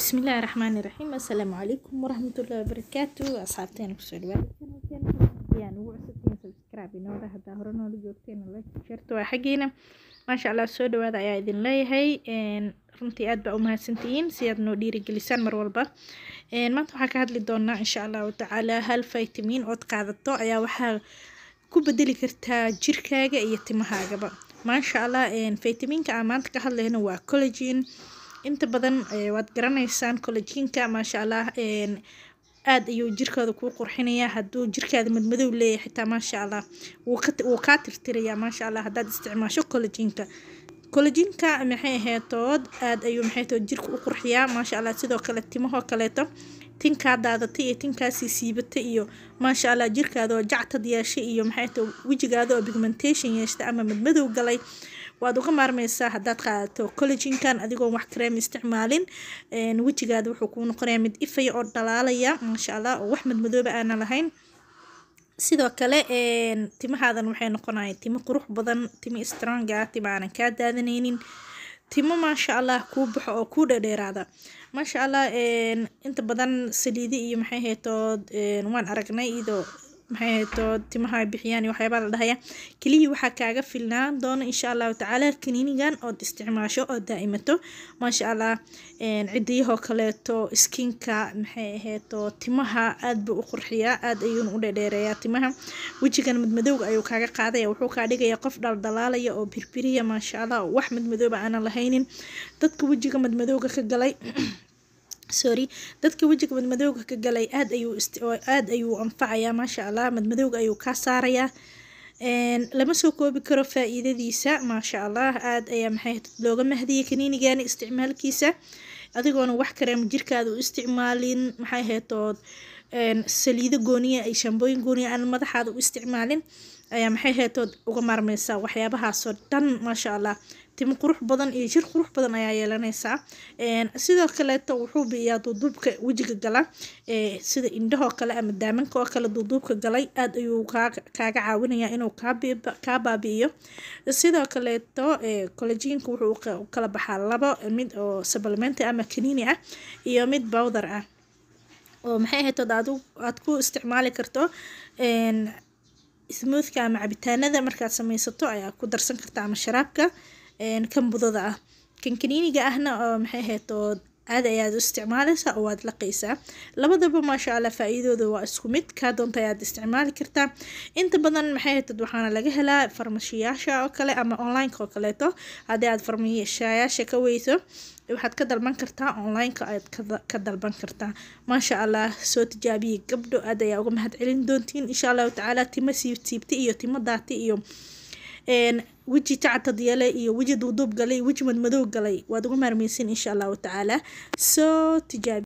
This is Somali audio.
Bismillahi Raxmaani Raxiim. Assalaamu calaykum waraxmatullaahi wabarakaatu. Asxaabteena, kusoo dhawaada channelkeena. Haddii ugu cusubtiin, subscribe inooda. Haddaa hore noola joogteen, like, share waa xaggiina. Maasha Allah, soo dhawaada ayaa idin leeyahay. Runtii aad baa u mahadsantihiin si aad noo dhiirigelisaan mar walba. Maanta waxaan ka hadli doonaa, insha Allahu tacaala, hal vitamin ood qaadato ayaa waxaa ku bedeli kartaa jirkaaga iyo timahaagaba. Maasha Allah, vitaminka aan maanta ka hadlayno waa collagen. Inta badan waad garanaysaan collagenka. Maasha Allah, aad ayuu jirkaada kuu qurxinayaa. Hadduu jirkaada madmadow leeyahay xitaa, maasha Allah, wuu kaa tirtirayaa. Maasha Allah, haddaad isticmaasho collagenka. Collagenka maxay aheetood, aad ayuu maxay tood jirka u qurxiyaa, maasha Allah. Sidoo kale timahoo kaleeto, tinkaa daadatay iyo tinkaasii siibatay iyo, maasha Allah, jirkaada oo jactad yeeshay iyo, maxay tood, wejigaada oo pigmentation yeeshtay ama madmadow galay, waad uga maarmeysaa haddaad qaadato collagenkan adigoon wax kareem isticmaalin. Wejigaada wuxuu kuu noqonayaa mid ifaya oo dhalaalaya, maasha Allah, oo wax madmadooba aanan lahayn. Sidoo kale timahaadan waxay noqonayaan timo qurux badan, timo strong ah, timo aanan kaa daadanaynin, timo, maasha Allah, kuu baxo oo kuu dhadheeraada, maasha Allah. Inta badan saliidi iyo, maxay haytood, waan aragnay iyadoo, maxay haytood, timaha ay bixiyaan iyo waxyaabaa la dhahaya. Keliyii waxaa kaaga filnaan doona, insha Allahu tacaala, kaniinigan ood isticmaasho oo daa'imato, maasha Allah. Cidiyahoo kaleeto, skinka, maxay ahayto, timaha aad buu u qurxiyaa, aad ayuuna u dhedheereeyaa timaha. Wejigan madmadowga ayuu kaaga qaadaya, wuxuu kaa dhigaya qof dhaldhalaalaya oo birbiriya, maasha Allah, oo wax madmadooba aanan lahaynin. Dadka wejiga madmadowga ka galay, sorry, dadka wejiga madmadowga ka galay aad ayuu anfacayaa, maasha Allah. Madmadowga ayuu kaa saarayaa. Lama soo koobi karo faa-iidadiisa, maasha Allah. Aad ayaa, maxay, looga mahdiyay kaniinigani isticmaalkiisa, adigoona wax kareem jirkaada u isticmaalin, maxay haytood, saliido gooniya ay shaambooyin gooniya aan madaxaada u isticmaalin ayaa, maxay haytood, uga maarmeysaa waxyaabahaasoo dhan, maasha Allah. Timo qurux badan iyo jir qurux badan ayaa yeelanaysaa. Sidoo kaleeto wuxuu bi'iyaa duuduubka wejiga gala, sida indhahoo kale ama daamanka oo kale duuduubka galay, aad ayuu kaaga caawinayaa inuu kaa baabi'iyo. Sidoo kaleeto collagenka wuxuu u kala baxaa labo mid, oo supplement ama kaniini ah iyo mid powder ah oo, maxay ahayd, aad ku isticmaali karto smoothka ama cabitaanada markaad sameysato ayaa ku darsan karta, ama sharaabka kan budada ah. Kan kaniiniga ahna oo, maxay ahayd, aad ayaad u isticmaaleysaa oo waad laqaysaa. Labadaba, maasha Allah, faa-iidooda waa isku mid. Kaa doonta ayaad isticmaali kartaa. Inta badan, maxay ahayd, waxaana laga helaa farmashiyaasha oo kale ama online-ka oo kaleeto. Haddii aad farmashiyaasha ka weyso, waxaad ka dalban kartaa online-ka, ayaad ka dalban kartaa, maasha Allah. Soo tijaabiyey, gabdho, aad ayaa uga mahad celin doontiin, insha Allahu tacaala. Timo siibsiibta iyo timo daati iyo weji tacatad yeelay iyo weji duuduub galay, weji madmadow galay, waad uga maarmeysin, insha Allahu tacaala. Soo tijaabi.